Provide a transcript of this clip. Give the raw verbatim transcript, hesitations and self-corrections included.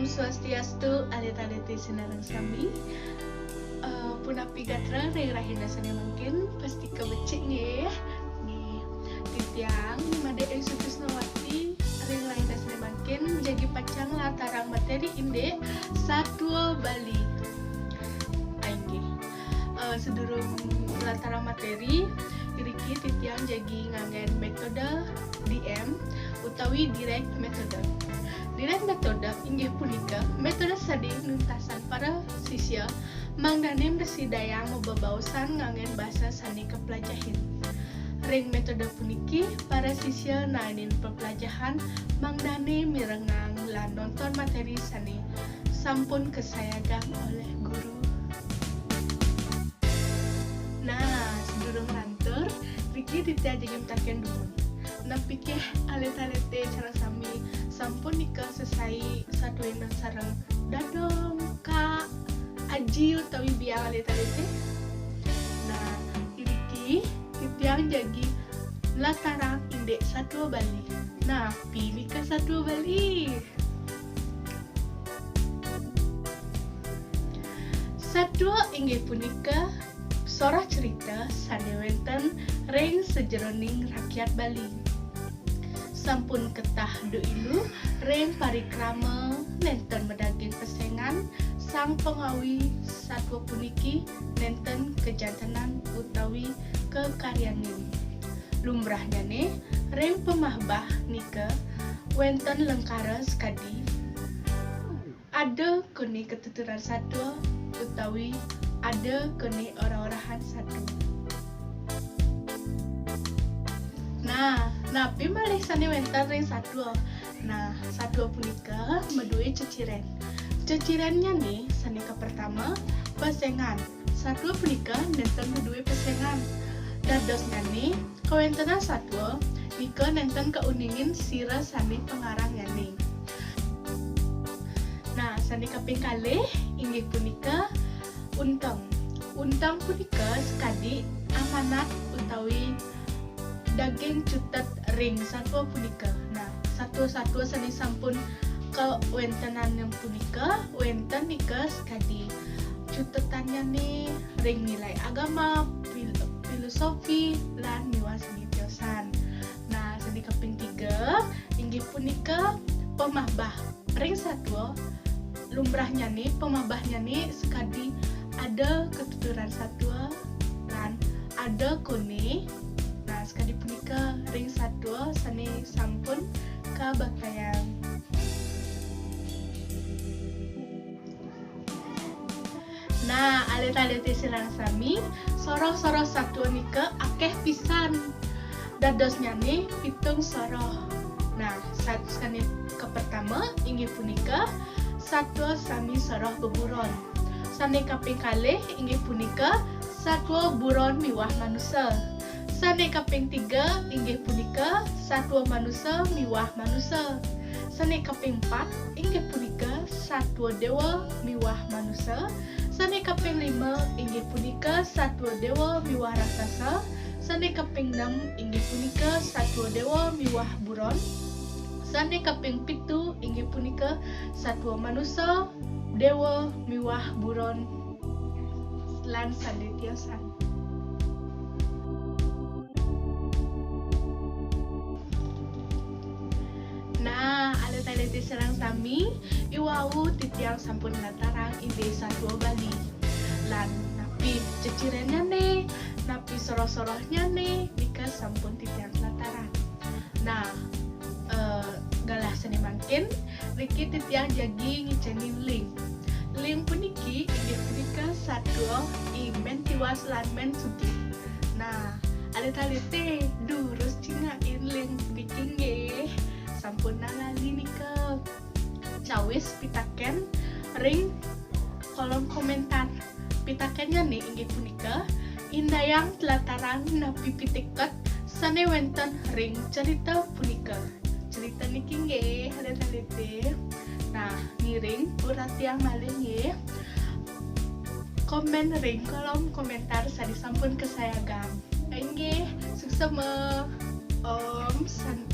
Swastiastu, alit-alit sinareng sami. Eh, punapi gatra ring rahina sane mangkin, pasti kabecik nggih. Nggih, titiang Ni Made Ayu Sutisnawati, ring rahina sane mangkin, jagi pacang latarang materi indik satua Bali. Inggih. Eh, sadurung latarang materi, iriki titiang jagi nganggen metode D M utawi direct method. Direct method inggih punika metode sane nuntasang para sisya mangdane mrasidayang mabebaosan nganggen basa sane kaplajahin. Ring metode puniki, para sisya naenin peplajahan mangdane mirengang lan nonton materi sane sampun kasayagang olih guru. Nah, sadurung lantur, riki titiang jagi mataken dumun. Napikeh alit-alite sareng sami sampun nika sesai satuin sareng dadong, kak, aji utawi biang alit-alite? Nah, iriki titiang jagi latarang indik satua Bali. Napi nika satua Bali? Satua inggih punika soroh cerita sane wenten ring sajeroning rakyat Bali. Sampun ketah duilu ring parikrama nenten madaging pesengan, sang pangawi satua puniki nenten kajantenan utawi kakaryanin. Lumrahnyane, ring pamahbah nika wenten lengkara sakadi ada kone katuturan satua utawi ada kone orah-orahan satua. Nah, napi malih sane wenten ring satua? Nah, satua punika madue ceciren. Cecirennyane sane kapertama, pesengan. Satua punika nenten madue pesengan. Dadosnyane, kawentenan satua nika nenten kauningin sira sane pangarangnyane. Nah, sane kaping kalih inggih punika unteng. Unteng punika sakadi amanat utawi daging cutet ring satua punika. Nah, satua-satua sane sampun kawentenannya punika wenten nika sakadi cutetannyane ring nilai agama, fil-, filosofi, lan miwah sane tiosan. Nah, sane kaping tiga inggih punika pamahbah ring satua. Lumrahnyane, pamahbahnyane sakadi ada katuturan satua lan ada kone. Nah, sakadi punika ring satua sane sampun kabaktayang. Nah, alit-alite sareng sami, soroh-soroh satua nika akeh pisan. Dadosnyane pitung soroh. Nah, sat-, sane kapertama inggih punika satua sane soroh beburon. Sane kaping kalih inggih punika satua buron miwah manusa. Sane kaping tiga inggih punika satua manusa miwah manusa. Sane kaping pat inggih punika satua dewa miwah manusa. Sane kaping lima inggih punika satua dewa miwah raksasa. Sane kaping nem inggih punika satua dewa miwah buron. Sane kaping pitu inggih punika satua manusa, dewa miwah buron, lan sane tiosan. Nah, alit-alite sareng sami, iwau titiang sampun latarang indik satua Bali. Lan napi cecirennyane, napi soroh-sorohnyane, nika sampun titiang latarang. Nah, eh, galah sane mangkin, riki titiang jagi ngicenin Ling. Ling puniki inggih punika satua I Men Tiwas lan Men Sugih. Nah, alit-alite durus cingakin Ling puniki nggih. Sampun nalali nika. Cawis pitaken ring kolom komentar. Pitakennyane inggih punika, indayang tlatarang napi piteket sane wenten ring cerita punika. Cerita niki nggih, alit-alite. Nah, ngiring uratiang malih nggih. Komen ring kolom komentar sane sampun kasayagang. Inggih, suksema. Om Santi.